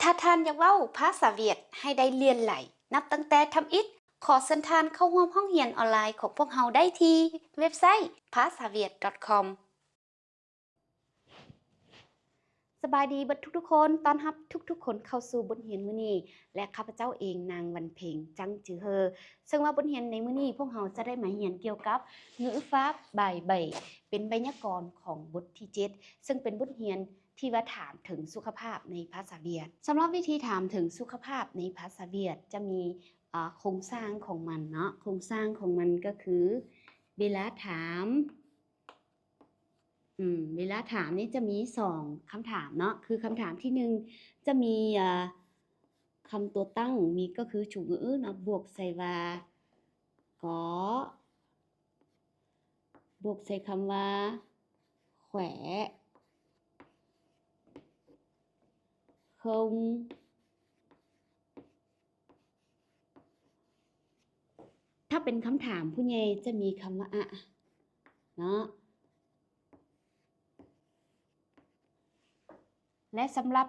ຖ້າທ່ານຢາກເວົ້າພາສາຫວຽດໃຫ້ໄດ້ຫຼຽນຫຼາຍ ນັບຕັ້ງແຕ່ທຳອິດ, ຂໍເຊີນທ່ານເຂົ້າຮ່ວມຫ້ອງຮຽນອອນລາຍຂອງພວກເຮົາໄດ້ທີ່ເວັບໄຊ ພາສາຫວຽດ ດອດຄອມ. ສະບາຍດີເບິດທຸກໆຄົນ, ຕ້ອນຮັບທຸກໆຄົນເຂົ້າສູ່ບົດຮຽນມື້ນີ້ ແລະ ຂ້າພະເຈົ້າເອງ ນາງ ວັນເພັງ ຈັງຈື່ເຮີ ເຊິ່ງວ່າບົດຮຽນໃນມື້ນີ້ພວກເຮົາຈະໄດ້ມາຮຽນກ່ຽວກັບ ງືອຟາບ ບາຍໃບ ເປັນໄວຍາກອນຂອງບົດທີເຈັດ ເຊິ່ງເປັນບົດຮຽນທີ່ວ່າຖາມເຖິງສຸຂະພາບໃນພາສາຫວຽດ. ສຳລັບວິທີຖາມເຖິງສຸຂະພາບໃນພາສາຫວຽດຈະມີ ອາ ໂຄງສ້າງຂອງມັນເນາະ, ໂຄງສ້າງຂອງມັນກໍຄື ເວລາຖາມ ອືມ ເວລາຖາມນີ້ຈະມີສອງຄຳຖາມເນາະ, ຄືຄຳຖາມທີໜຶ່ງຈະມີ ອາ ຄຳຕົວຕັ້ງ ມີ ກໍຄື chủ ngữ ເນາະ ບວກໃສ່ວ່າ có ບວກໃສ່ຄຳວ່າ khỏe, không. ຖ້າເປັນຄຳຖາມຜູ້ໃຫຍ່ຈະມີຄຳວ່າ ạ ເນາະ ແລະ ສຳລັບ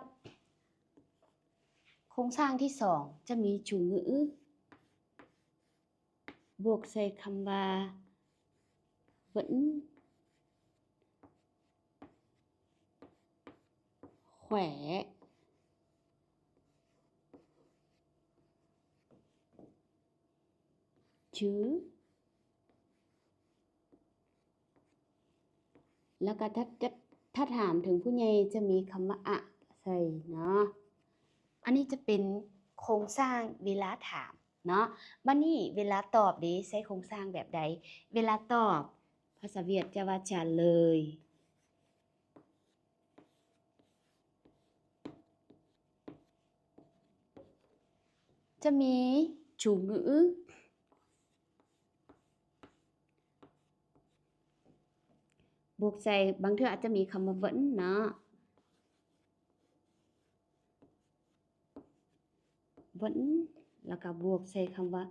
ໂຄງສ້າງທີສອງຈະມີ chủ ngữ ບວກໃສ່ຄຳວ່າ vẫn, khỏe, chứ. ແລ້ວກໍຖ້າ ຈະ ຖ້າຖາມເຖິງຜູ້ໃຫຍ່ຈະມີຄຳວ່າ ạ ໃສ່ເນາະ. ອັນນີ້ຈະເປັນໂຄງສ້າງເວລາຖາມເນາະ. ບາດນີ້ເວລາຕອບເດ ໃຊ້ໂຄງສ້າງແບບໃດ? ເວລາຕອບ ພາສາຫວຽດຈະວ່າ trả lời. ຈະມີ chủ ngữ ບວກໃສ່ ບາງເທື່ອອາດຈະມີຄຳວ່າ vẫn ເນາະ vẫn ແລ້ວກໍບວກໃສ່ຄຳວ່າ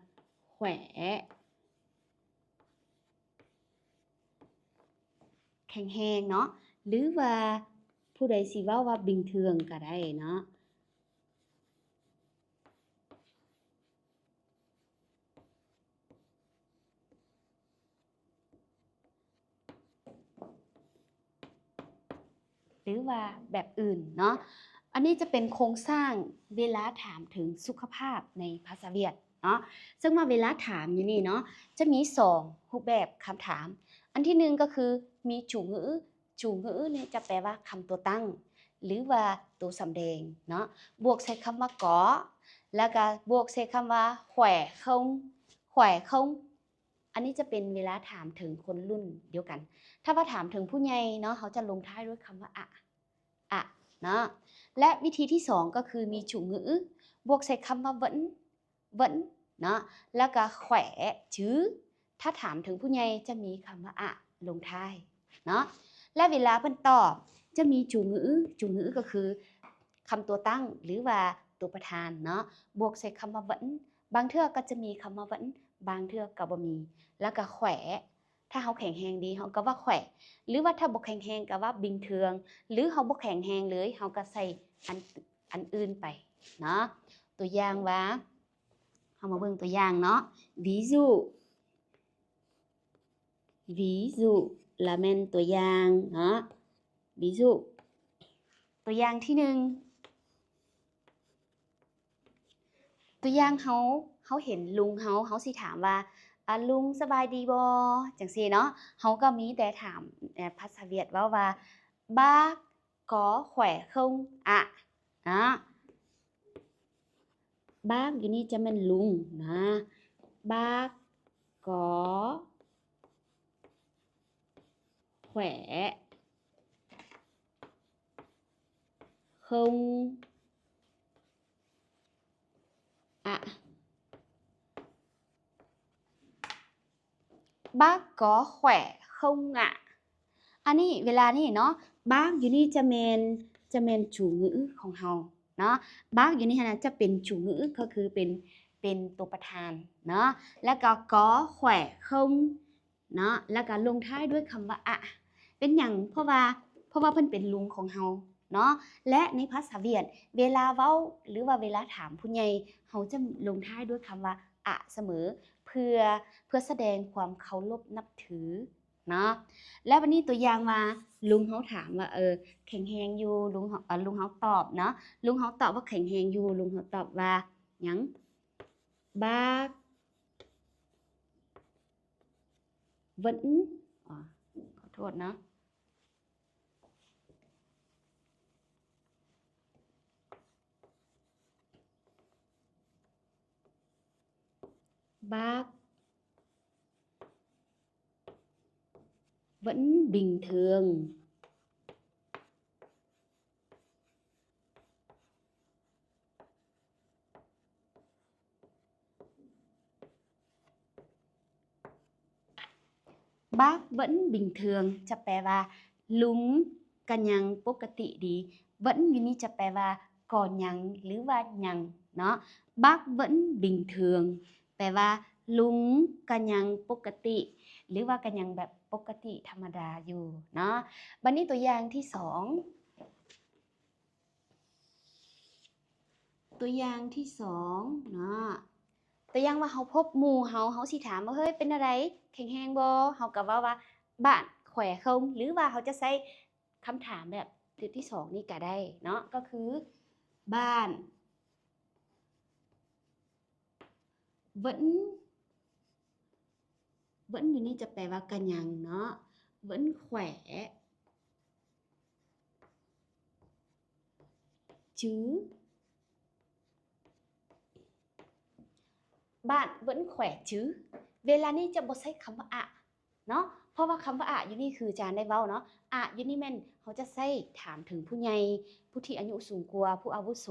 khỏe ແຂງແຮງເນາະ ຫຼືວ່າຜູ້ໃດຊິເວົ້າວ່າ bình thường ກໍໄດ້ເນາະ. ຫຼືວ່າແບບອື່ນເນາະ. ອັນນີ້ຈະເປັນໂຄງສ້າງເວລາຖາມເຖິງສຸຂະພາບໃນພາສາຫວຽດເນາະ. ເຊິ່ງວ່າເວລາຖາມຢູ່ນີ້ເນາະ ຈະມີສອງຮູບແບບຄຳຖາມ. ອັນທີໜຶ່ງກໍຄືມີ chủ ngữ, chủ ngữ ນີ້ຈະແປວ່າຄຳຕົວຕັ້ງ ຫຼືວ່າຕົວສຳແດງເນາະ ບວກໃສ່ຄຳວ່າ có ແລ້ວກໍບວກໃສ່ຄຳວ່າ khỏe không, khỏe không. ອັນນີ້ຈະເປັນເວລາຖາມເຖິງຄົນລຸ້ນດຽວກັນ. ຖ້າວ່າຖາມເຖິງຜູ້ໃຫຍ່ເນາະ ເຮົາຈະລົງທ້າຍດ້ວຍຄຳວ່າ ạ, ạ ເນາະ. ແລະ ວິທີທີສອງກໍຄືມີ chủ ngữ ບວກໃສ່ຄຳວ່າ vẫn, vẫn ເນາະ ແລ້ວກໍ khỏe chứ. ຖ້າຖາມເຖິງຜູ້ໃຫຍ່ຈະມີຄຳວ່າ ạ ລົງທ້າຍເນາະ. ແລະ ເວລາເພິ່ນຕອບຈະມີ chủ ngữ, chủ ngữ ກໍຄືຄຳຕົວຕັ້ງ ຫຼືວ່າຕົວປະທານເນາະ ບວກໃສ່ຄຳວ່າ vẫn. ບາງເທື່ອກໍຈະມີຄຳວ່າ vẫn, ບາງເທື່ອກໍບໍ່ມີ. ແລ້ວກໍ khỏe, ຖ້າເຮົາແຂງແຮງດີ ເຮົາກໍວ່າ khỏe ຫຼືວ່າຖ້າບໍ່ແຂງແຮງກໍວ່າ bình thường ຫຼືເຮົາບໍ່ແຂງແຮງເລີຍ ເຮົາກໍໃສ່ອັນ ອັນອື່ນໄປເນາະ. ຕົວຢ່າງວ່າ ເຮົາມາເບິ່ງຕົວຢ່າງເນາະ. Ví dụ, ví dụ ລະແມ່ນຕົວຢ່າງເນາະ. Ví dụ ຕົວຢ່າງທີໜຶ່ງ ຕົວຢ່າງເຮົາ ເຮົາເຫັນລຸງເຮົາ ເຮົາຊິຖາມວ່າ ອາ ລຸງສະບາຍດີບໍ່? ຈັ່ງຊີ້ເນາະ. ເຮົາກໍມີແຕ່ຖາມ ເອີ ພາສາຫວຽດເວົ້າວ່າ Bác có khỏe không ạ? ເນາະ. Bác ຢູ່ນີ້ຈະແມ່ນລຸງນະ. Bác có khỏe không ạ? Bác có khỏe không ạ? ອັນນີ້ ເວລານີ້ເນາະ Bác ຢູ່ນີ້ຈະແມ່ນ ຈະແມ່ນ chủ ngữ ຂອງເຮົາເນາະ. Bác ຢູ່ນີ້ຫັ້ນນະ ຈະເປັນ chủ ngữ ກໍຄືເປັນ ເປັນຕົວປະທານເນາະ ແລ້ວກໍ có khỏe không ເນາະ ແລ້ວກໍລົງທ້າຍດ້ວຍຄຳວ່າ ạ. ເປັນຫຍັງ? ເພາະວ່າ ເພາະວ່າເພິ່ນເປັນລຸງຂອງເຮົາ ເນາະ. ແລະ ໃນພາສາຫວຽດ ເວລາເວົ້າ ຫຼືວ່າເວລາຖາມຜູ້ໃຫຍ່ ເຮົາຈະລົງທ້າຍດ້ວຍຄຳວ່າ ອະ ສະເໝີ ເພື່ອ ເພື່ອສະແດງຄວາມເຄົາລົບນັບຖືເນາະ. ແລ້ວບັດນີ້ຕົວຢ່າງວ່າ ລຸງເຮົາຖາມວ່າ ເອີ ແຂງແຮງຢູ່ ລຸງເຮົາ ເອີ ລຸງເຮົາຕອບເນາະ ລຸງເຮົາຕອບວ່າແຂງແຮງຢູ່ ລຸງເຮົາຕອບວ່າຫຍັງ? ບາກ ເວີນ ອໍ ຂໍໂທດເນາະ ບາກ ເວີນ ບິງເທີງ. ບາກ ເວີນ ບິງເທີງ ຈະແປວ່າ ລຸງກະຍັງປົກກະຕິດີ. ເວີນ ຢູ່ນີ້ຈະແປວ່າ ກໍຍັງ ຫຼືວ່າຍັງເນາະ. ບາກ ເວີນ ບິງເທີງ ແປວ່າ ລຸງກະຍັງປົກກະຕິ ຫຼືວ່າກະຍັງແບບປົກກະຕິທຳມະດາຢູ່ເນາະ. ບັດນີ້ຕົວຢ່າງທີສອງ ຕົວຢ່າງທີສອງເນາະ ຕົວຢ່າງວ່າເຮົາພົບໝູ່ເຮົາ ເຮົາຊິຖາມວ່າ ເຮີ້ຍ ເປັນແນວໃດ ແຂງແຮງບໍ່? ເຮົາກໍເວົ້າວ່າ ບ້ານແຂວເຄິ່ງ ຫຼືວ່າເຮົາຈະໃຊ້ຄຳຖາມແບບເທື່ອທີສອງນີ້ກໍໄດ້ເນາະ ກໍຄື ບ້ານ ເວີນ ເວີນ ຢູ່ນີ້ຈະແປວ່າກະຍັງເນາະ ເວີນແຂວ ຈື່ ບ້ານເວີນແຂວຈື່. ເວລານີ້ຈະບໍ່ໃຊ້ຄຳວ່າ ອະ ເນາະ ເພາະວ່າຄຳວ່າ ອະ ຢູ່ນີ້ຄືອາຈານໄດ້ເວົ້າເນາະ ອະ ຢູ່ນີ້ແມ່ນເຮົາຈະໃຊ້ຖາມເຖິງຜູ້ໃຫຍ່ ຜູ້ທີ່ອາຍຸສູງກວ່າ ຜູ້ອາວຸໂສ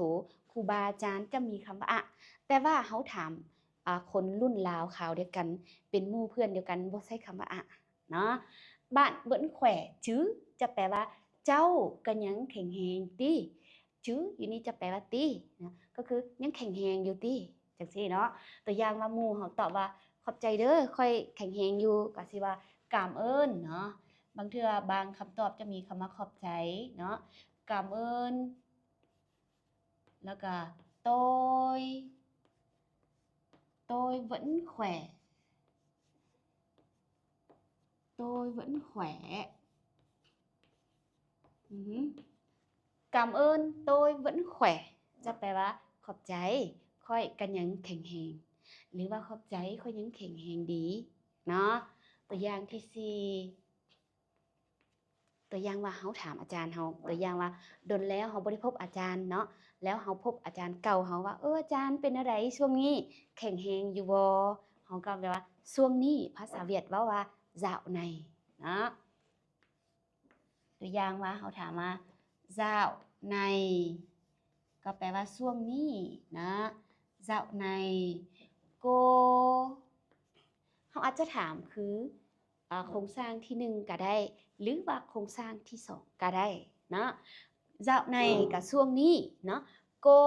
ຄູບາອາຈານ ຈະມີຄຳວ່າ ອະ. ແຕ່ວ່າເຮົາຖາມ ອາ ຄົນລຸ້ນລາວຄາວດຽວກັນ ເປັນໝູ່ເພື່ອນດຽວກັນ ບໍ່ໃຊ້ຄຳວ່າ ອະ ເນາະ. ບ້ານເວີນແຂວຈື່ ຈະແປວ່າ ເຈົ້າກະຍັງແຂງແຮງຕິ? ຈື່ ຢູ່ນີ້ຈະແປວ່າຕິນະ ກໍຄືຍັງແຂງແຮງຢູ່ຕິ ຈັ່ງຊີ້ເນາະ. ຕົວຢ່າງວ່າໝູ່ເຮົາຕອບວ່າ ຂອບໃຈເດີ ຂ້ອຍແຂງແຮງຢູ່ ກໍຊິວ່າ ກາມເອີ້ນເນາະ. ບາງເທື່ອບາງຄຳຕອບຈະມີຄຳວ່າຂອບໃຈເນາະ ກາມເອີ້ນ ແລ້ວກະ ໂຕຍ ໂຕຍເວີນແຂວ ໂຕຍເວີນແຂວ ອື ກາມເອີ້ນ ໂຕຍເວີນແຂວ ຈະແປວ່າ ຂອບໃຈ ຂ້ອຍກະຍັງແຂງແຮງ ຫຼືວ່າ ຂອບໃຈ ຂ້ອຍຍັງແຂງແຮງດີເນາະ. ຕົວຢ່າງທີສີ່ ຕົວຢ່າງວ່າເຮົາຖາມອາຈານເຮົາ ຕົວຢ່າງວ່າດົນແລ້ວເຮົາບໍ່ໄດ້ພົບອາຈານເນາະ ແລ້ວເຮົາພົບອາຈານເກົ່າເຮົາວ່າ ເອີ ອາຈານເປັນແນວໃດຊ່ວງນີ້ ແຂງແຮງຢູ່ບໍ່? ເຮົາກໍແບບວ່າ ຊ່ວງນີ້ ພາສາຫວຽດເວົ້າວ່າ dạo này ເນາະ. ຕົວຢ່າງວ່າເຮົາຖາມວ່າ dạo này ກໍແປວ່າຊ່ວງນີ້ນະ dạo này cô ເຮົາອາດຈະຖາມຄື ອາ ໂຄງສ້າງທີໜຶ່ງກໍໄດ້ ຫຼືວ່າໂຄງສ້າງທີສອງກໍໄດ້ເນາະ. Dạo này ກໍຊ່ວງນີ້ເນາະ cô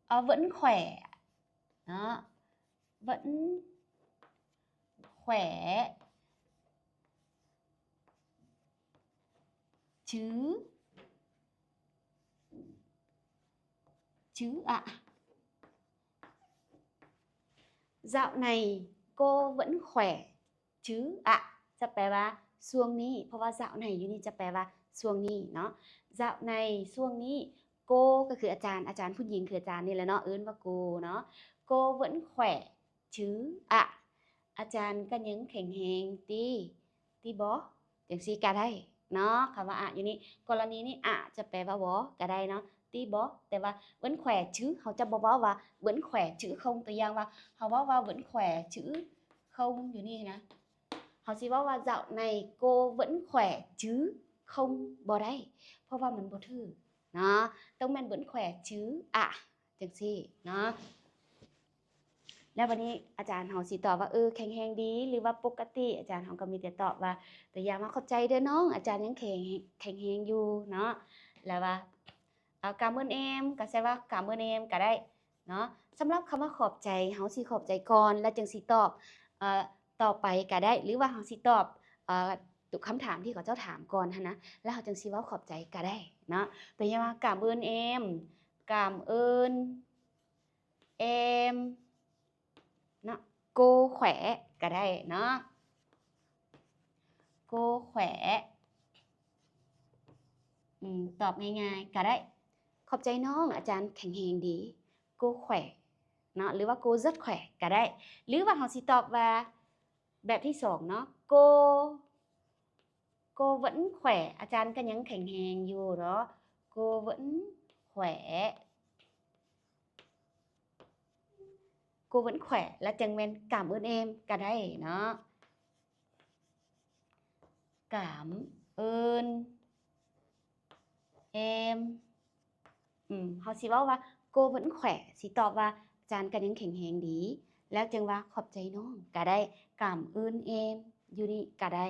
ເອີ ເວີນແຂວເນາະ ເວີນແຂວ ຈື່ ຈື່ອະ dạo này cô ເວີນແຂວ ຈື່ອະ ຈະແປວ່າຊ່ວງນີ້ ເພາະວ່າ dạo này ຢູ່ນີ້ຈະແປວ່າຊ່ວງນີ້ເນາະ. Dạo này ຊ່ວງນີ້ cô ກໍຄືອາຈານ ອາຈານຜູ້ຍິງຄືອາຈານນີ້ແຫຼະເນາະ ເອີ້ນວ່າ cô ເນາະ. cô ເວີນແຂວ ຈື່ອະ ອາຈານກະຍັງແຂງແຮງຕິ ຕິບໍ ຈັ່ງຊີ້ກະໄດ້ເນາະ. ຄຳວ່າ ອະ ຢູ່ນີ້ ກໍລະນີນີ້ ອະ ຈະແປວ່າ ບໍ ກະໄດ້ເນາະ ຕິບໍ. ແຕ່ວ່າ ເວີນແຂວ ຈື່ ເຮົາຈະບໍ່ເວົ້າວ່າ ເວີນແຂວ ຈື່ không. ຕົວຢ່າງວ່າ ເຮົາເວົ້າວ່າ ເວີນແຂວ ຈື່ không ຢູ່ນີ້ນະ ເຮົາຊິເວົ້າວ່າ dạo này cô ເວີນແຂວ ຈື່ không ບໍ່ໄດ້ ເພາະວ່າມັນບໍ່ຖືກເນາະ ຕ້ອງແມ່ນ ເວີນແຂວ ຈື່ອະ ຈັ່ງຊີ້ເນາະ. ແລ້ວບັດນີ້ອາຈານເຮົາຊິຕອບວ່າ ເອີ ແຂງແຮງດີ ຫຼືວ່າປົກກະຕິ ອາຈານເຮົາກໍມີແຕ່ຕອບວ່າ ຕົວຢ່າງວ່າ ຂອບໃຈເດີນ້ອງ ອາຈານຍັງແຂງ ແຂງແຮງຢູ່ເນາະ ແລ້ວວ່າ ເອົາ ກາມເອີ້ນແອມ ກໍໃຊ້ວ່າ ກາມເອີ້ນແອມກໍໄດ້ເນາະ. ສຳລັບຄຳວ່າຂອບໃຈ ເຮົາຊິຂອບໃຈກ່ອນ ແລ້ວຈຶ່ງຊິຕອບ ເອີ ຕໍ່ໄປກໍໄດ້ ຫຼືວ່າເຮົາຊິຕອບ ເອີ ຄຳຖາມທີ່ເຂົາເຈົ້າຖາມກ່ອນຫັ້ນນະ ແລ້ວເຮົາຈຶ່ງຊິເວົ້າຂອບໃຈກໍໄດ້ ເນາະ. ຕົວຢ່າງວ່າ ກຳເອີ້ນແອມ, ກຳເອີ້ນແອມເນາະ, ໂກແຂວະກະໄດ້ເນາະ, ໂກແຂວະ. ອືມ ຕອບງ່າຍໆກະໄດ້ ຂອບໃຈນ້ອງ, ອາຈານແຂງແຮງດີ, ໂກແຂວະເນາະ ຫຼືວ່າ ໂກເຈີດແຂວະກະໄດ້. ຫຼືວ່າເຮົາຊິຕອບວ່າແບບທີສອງເນາະ, ໂກ ໂກເວີນແຂວະ, ອາຈານກະຍັງແຂງແຮງຢູ່ເນາະ, ໂກເວີນແຂວະ. ໂກເວີນແຂວະ ແລ້ວຈັ່ງແມ່ນກຳເອີ້ນແອມກະໄດ້ເນາະ, ກຳເອີ້ນແອມ. ອືມ ເຮົາຊິເວົ້າວ່າ ໂກເວີນແຂວະ, ຊິຕອບວ່າ ອາຈານກະຍັງແຂງແຮງດີ, ແລ້ວຈຶ່ງວ່າ ຂອບໃຈນ້ອງກະໄດ້, ກຳເອີ້ນແອມຢູ່ນີ້ກະໄດ້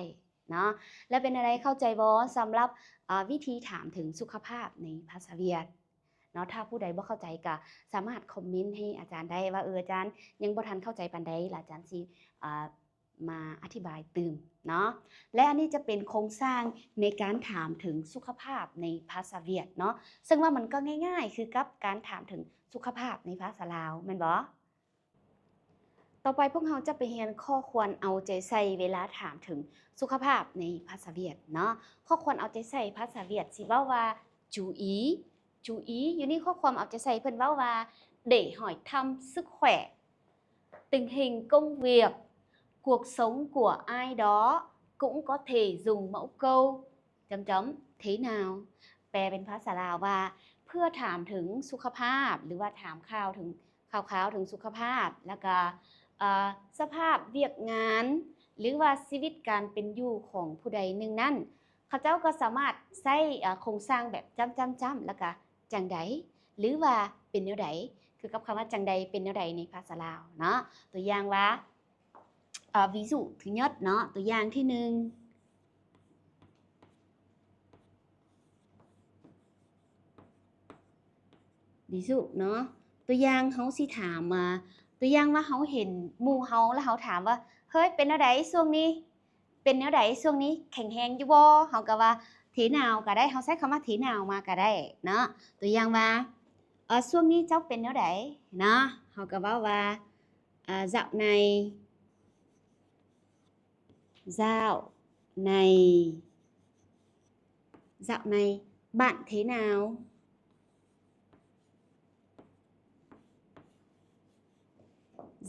ເນາະ. ແລ້ວເປັນແນວໃດ ເຂົ້າໃຈບໍ່ ສຳລັບ ອາ ວິທີຖາມເຖິງສຸຂະພາບໃນພາສາຫວຽດ? ເນາະ, ຖ້າຜູ້ໃດບໍ່ເຂົ້າໃຈກະສາມາດຄອມເມັນໃຫ້ອາຈານໄດ້ວ່າ ເອີ ອາຈານຍັງບໍ່ທັນເຂົ້າໃຈປານໃດ ລະອາຈານຊິ ອາ ມາອະທິບາຍຕື່ມເນາະ. ແລະ ອັນນີ້ຈະເປັນໂຄງສ້າງໃນການຖາມເຖິງສຸຂະພາບໃນພາສາຫວຽດເນາະ, ເຊິ່ງວ່າມັນກໍງ່າຍໆຄືກັບການຖາມເຖິງສຸຂະພາບໃນພາສາລາວ ແມ່ນບໍ່? ຕໍ່ໄປພວກເຮົາຈະໄປຮຽນຂໍ້ຄວນເອົາໃຈໃສ່ເວລາຖາມເຖິງສຸຂະພາບໃນພາສາຫວຽດເນາະ. ຂໍ້ຄວນເອົາໃຈໃສ່ພາສາຫວຽດຊິເວົ້າວ່າ chú ý, chú ý. ຢູ່ໃນຂໍ້ຄວາມເອົາໃຈໃສ່ເພິ່ນເວົ້າວ່າ để hỏi thăm sức khỏe, tình hình công việc, cuộc sống của ai đó, cũng có thể dùng mẫu câu chấm chấm thế nào. ແປເປັນພາສາລາວວ່າ ເພື່ອຖາມເຖິງສຸຂະພາບ ຫຼືວ່າຖາມຂ່າວເຖິງ ຂ່າວຄາວເຖິງສຸຂະພາບ ແລ້ວກະ ເອີ ສະພາບວຽກງານ ຫຼືວ່າຊີວິດການເປັນຢູ່ຂອງຜູ້ໃດໜຶ່ງນັ້ນ, ເຂົາເຈົ້າກໍສາມາດໃຊ້ ເອີ ໂຄງສ້າງແບບຈ້ຳໆໆ ແລ້ວກະຈັ່ງໃດ ຫຼືວ່າເປັນແນວໃດ ຄືກັບຄຳວ່າຈັ່ງໃດເປັນແນວໃດໃນພາສາລາວເນາະ. ຕົວຢ່າງວ່າ ເອີ ví dụ thứ nhất ເນາະ, ຕົວຢ່າງທີໜຶ່ງ ví dụ ເນາະ, ຕົວຢ່າງເຮົາຊິຖາມວ່າ ຕົວຢ່າງວ່າເຮົາເຫັນໝູ່ເຮົາ ແລ້ວເຮົາຖາມວ່າ ເຮີ້ຍ ເປັນແນວໃດຊ່ວງນີ້? ເປັນແນວໃດຊ່ວງນີ້? ແຂງແຮງຢູ່ບໍ່? ເຮົາກໍວ່າ thế nào ກໍໄດ້, ເຮົາໃຊ້ຄຳວ່າ thế nào ມາກໍໄດ້ເນາະ. ຕົວຢ່າງວ່າ ເອີ ຊ່ວງນີ້ເຈົ້າເປັນແນວໃດເນາະ? ເຮົາກໍເວົ້າວ່າ ອາ dạo này, dạo này, dạo này bạn thế nào?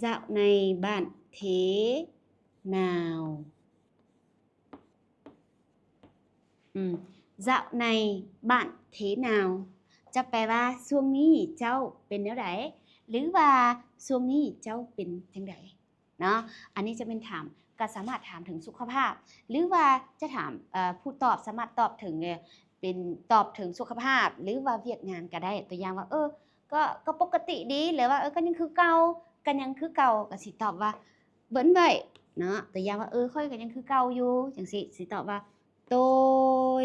Dạo này bạn thế nào? ອືມ dạo này bạn thế nào ຈະແປວ່າ ຊ່ວງນີ້ເຈົ້າເປັນແນວໃດ ຫຼືວ່າ ຊ່ວງນີ້ເຈົ້າເປັນຈັ່ງໃດເນາະ. ອັນນີ້ຈະແມ່ນຖາມ ກໍສາມາດຖາມເຖິງສຸຂະພາບ ຫຼືວ່າຈະຖາມ ເອີ ຜູ້ຕອບສາມາດຕອບເຖິງ ເປັນຕອບເຖິງສຸຂະພາບ ຫຼືວ່າວຽກງານກໍໄດ້. ຕົວຢ່າງວ່າ ເອີ ກໍ ກໍປົກກະຕິດີ ຫຼືວ່າ ເອີ ກໍຍັງຄືເກົ່າ ກໍຍັງຄືເກົ່າ ກໍຊິຕອບວ່າ ເວີນໄວ້ເນາະ. ຕົວຢ່າງວ່າ ເອີ ຂ້ອຍກໍຍັງຄືເກົ່າຢູ່ ຈັ່ງຊີ້ ຊິຕອບວ່າ tôi,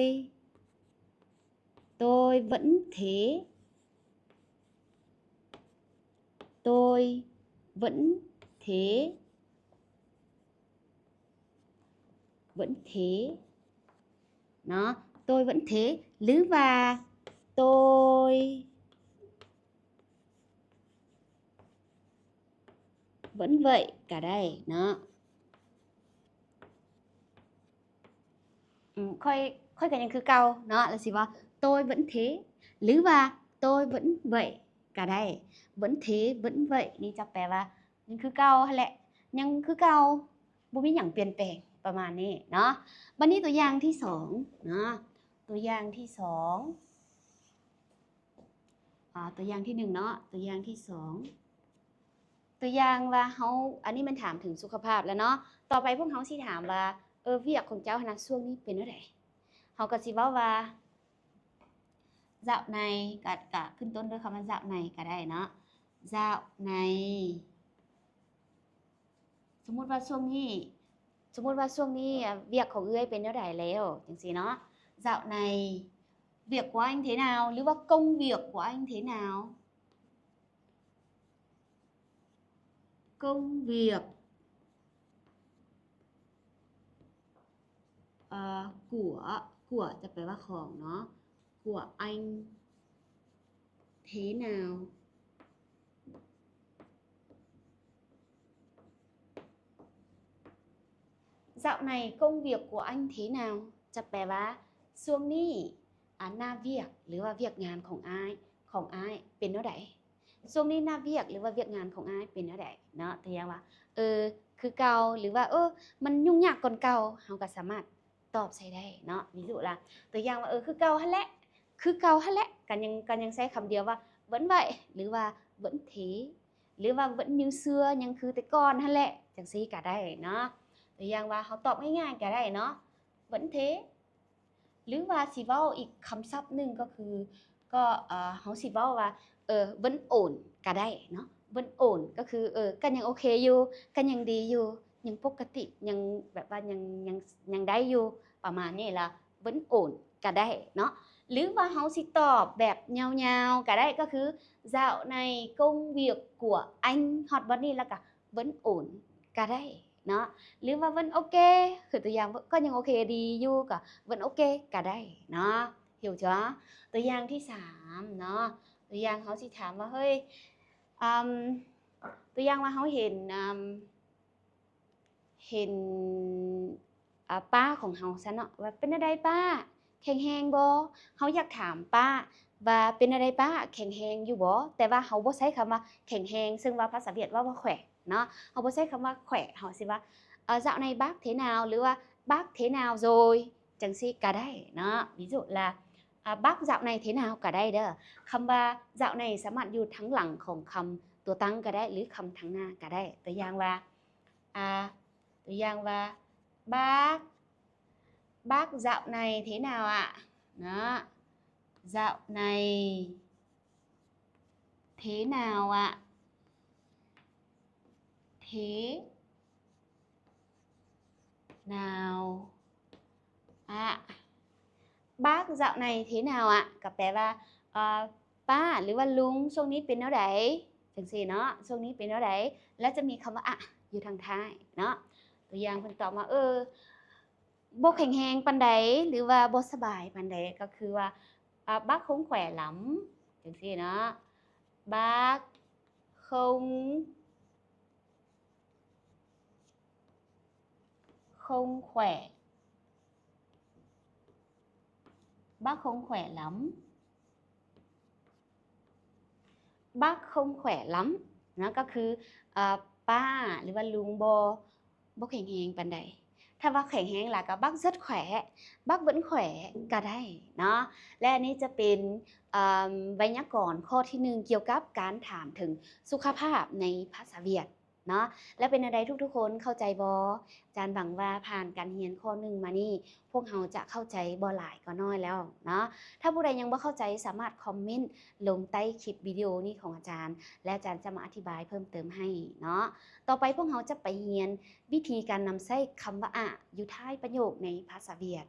tôi vẫn thế, tôi vẫn thế, vẫn thế ເນາະ, tôi vẫn thế ຫຼືວ່າ tôi vẫn vậy ກໍໄດ້ເນາະ. ອືມ ຂ້ອຍ ຂ້ອຍກໍຍັງຄືເກົ່າເນາະ, ແລ້ວຊິວ່າ tôi vẫn thế ຫຼືວ່າ tôi vẫn vậy ກໍໄດ້. Vẫn thế, vẫn vậy ນີ້ຈະແປວ່າ ຍັງຄືເກົ່າຫັ້ນແຫຼະ, ຍັງຄືເກົ່າ ບໍ່ມີຫຍັງປ່ຽນແປງ ປະມານນີ້ເນາະ. ບັດນີ້ຕົວຢ່າງທີສອງເນາະ, ຕົວຢ່າງທີສອງ ອາ ຕົວຢ່າງທີໜຶ່ງເນາະ, ຕົວຢ່າງທີສອງ ຕົວຢ່າງວ່າເຮົາ ອັນນີ້ແມ່ນຖາມເຖິງສຸຂະພາບແລ້ວເນາະ. ຕໍ່ໄປພວກເຮົາຊິຖາມວ່າ ເອີ ວຽກຂອງເຈົ້າຫັ້ນນະ ຊ່ວງນີ້ເປັນແນວໃດ? ເຮົາກໍຊິເວົ້າວ່າ dạo này ກໍ ກໍຂຶ້ນຕົ້ນດ້ວຍຄຳວ່າ dạo này ກໍໄດ້ເນາະ, dạo này ສົມມຸດວ່າຊ່ວງນີ້ ສົມມຸດວ່າຊ່ວງນີ້ ອາ ວຽກຂອງເອື້ອຍເປັນແນວໃດແລ້ວ ຈັ່ງຊີ້ເນາະ. Dạo này việc của anh thế nào ຫຼືວ່າ công việc của anh thế nào? Công việc, ờ, của, của ຈະແປວ່າຂອງເນາະ. của anh thế nào? Dạo này công việc của anh thế nào? ຈະແປວ່າ ຊ່ວງນີ້ ອາ ໜ້າວຽກ ຫຼືວ່າວຽກງານຂອງອ້າຍ ຂອງອ້າຍເປັນແນວໃດ? ຊ່ວງນີ້ໜ້າວຽກ ຫຼືວ່າວຽກງານຂອງອ້າຍເປັນແນວໃດເນາະ? ຕົວຢ່າງວ່າ ເອີ ຄືເກົ່າ ຫຼືວ່າ ເອີ ມັນຫຍຸ້ງຍາກກ່ອນເກົ່າ ເຮົາກໍສາມາດຕອບໃສ່ໄດ້ເນາະ. ວິຈຸລະ ຕົວຢ່າງວ່າ ເອີ ຄືເກົ່າຫັ້ນແຫຼະ ຄືເກົ່າຫັ້ນແຫຼະ ກໍຍັງ ກໍຍັງໃຊ້ຄຳດຽວວ່າ ເຫວິນໄວ ຫຼືວ່າ ເຫວິນເທ ຫຼືວ່າ ເຫວິນຍືເຊືອ ຍັງຄືແຕ່ກ່ອນຫັ້ນແຫຼະ ຈັ່ງຊີ້ກໍໄດ້ເນາະ. ຕົວຢ່າງວ່າ ເຮົາຕອບງ່າຍໆກໍໄດ້ເນາະ ເຫວິນເທ ຫຼືວ່າຊິເວົ້າອີກຄຳສັບໜຶ່ງກໍຄື ກໍ ເອີ ເຮົາຊິເວົ້າວ່າ ເອີ ເຫວິນໂອນກໍໄດ້ເນາະ. ເຫວິນໂອນກໍຄື ເອີ ກໍຍັງໂອເຄຢູ່ ກໍຍັງດີຢູ່ ຍັງປົກກະຕິ ຍັງແບບວ່າຍັງ ຍັງ ຍັງໄດ້ຢູ່ ປະມານນີ້ລະ ເຫວິນໂອນກໍໄດ້ເນາະ. ຫຼືວ່າເຮົາຊິຕອບແບບຍາວໆກໍໄດ້ ກໍຄື Dạo này công việc của anh ຮອດບ່ອນນີ້ແລ້ວກໍ ເຫວິນໂອນກໍໄດ້ເນາະ ຫຼືວ່າເຫວິນໂອເຄ ຄືຕົວຢ່າງ ກໍຍັງໂອເຄດີຢູ່ ກໍເຫວິນໂອເຄກໍໄດ້ເນາະ. ເຫັນບໍ່? ຕົວຢ່າງທີສາມເນາະ ຕົວຢ່າງເຮົາຊິຖາມວ່າ ເຮີ້ຍ ອາ ຕົວຢ່າງວ່າເຮົາເຫັນ ອາ ເຫັນ ອາ ປ້າຂອງເຮົາຊັ້ນເນາະ ວ່າ ເປັນແນວໃດປ້າ ແຂງແຮງບໍ່? ເຮົາຢາກຖາມປ້າວ່າ ເປັນແນວໃດປ້າ ແຂງແຮງຢູ່ບໍ່? ແຕ່ວ່າເຮົາບໍ່ໃຊ້ຄຳວ່າແຂງແຮງ ເຊິ່ງວ່າພາສາຫວຽດເວົ້າວ່າ khỏe ເນາະ ເຮົາບໍ່ໃຊ້ຄຳວ່າ khỏe ເຮົາຊິວ່າ ເອີ Dạo này bác thế nào ຫຼືວ່າ Bác thế nào rồi ຈັ່ງຊີ້ກໍໄດ້ເນາະ. ວິຈຸລະ ອາ Bác dạo này thế nào ກໍໄດ້ເດີ. ຄຳວ່າ dạo này ສາມາດຢູ່ທາງຫຼັງຂອງຄຳຕົວຕັ້ງກໍໄດ້ ຫຼື ຄຳທາງໜ້າກໍໄດ້. ຕົວຢ່າງວ່າ ອາ ຕົວຢ່າງວ່າ Bác, bác dạo này thế nào ạ? ເນາະ Dạo này thế nào ạ? Thế nào ạ? Bác dạo này thế nào ạ? ກໍແປວ່າ ເອີ ປ້າ ຫຼືວ່າລຸງ ຊ່ວງນີ້ເປັນແນວໃດ? ຈັ່ງຊີ້ເນາະ ຊ່ວງນີ້ເປັນແນວໃດ? ແລ້ວຈະມີຄຳວ່າ ອະ ຢູ່ທາງທ້າຍເນາະ. ຕົວຢ່າງເພິ່ນຕອບມາ ເອີ ບໍ່ແຂງແຮງປານໃດ ຫຼືວ່າບໍ່ສະບາຍປານໃດ ກໍຄືວ່າ ອາ Bác không khỏe lắm ຈັ່ງຊີ້ເນາະ. Bác không không khỏe. Bác không khỏe lắm. Bác không khỏe lắm ເນາະ ກໍຄື ເອີ ປ້າ ຫຼືວ່າລຸງບໍ່ ບໍ່ແຂງແຮງປານໃດ. ຖ້າວ່າແຂງແຮງຫຼາຍກໍ Bác rất khỏe, bác vẫn khỏe ກໍໄດ້ເນາະ. ແລະ ອັນນີ້ຈະເປັນ ເອີ ໄວຍາກອນຂໍ້ທີໜຶ່ງ ກ່ຽວກັບການຖາມເຖິງສຸຂະພາບໃນພາສາຫວຽດ ເນາະ. ແລ້ວເປັນແນວໃດທຸກໆຄົນ ເຂົ້າໃຈບໍ່? ອາຈານຫວັງວ່າຜ່ານການຮຽນຂໍ້ໜຶ່ງມານີ້ ພວກເຮົາຈະເຂົ້າໃຈບໍ່ຫຼາຍກໍໜ້ອຍແລ້ວເນາະ. ຖ້າຜູ້ໃດຍັງບໍ່ເຂົ້າໃຈ ສາມາດຄອມເມັນລົງໃຕ້ຄລິບວິດີໂອນີ້ຂອງອາຈານ ແລະ ອາຈານຈະມາອະທິບາຍເພີ່ມເຕີມໃຫ້ເນາະ. ຕໍ່ໄປພວກເຮົາຈະໄປຮຽນວິທີການນຳໃຊ້ຄຳວ່າ ອະ ຢູ່ທ້າຍປະໂຫຍກໃນພາສາຫວຽດ.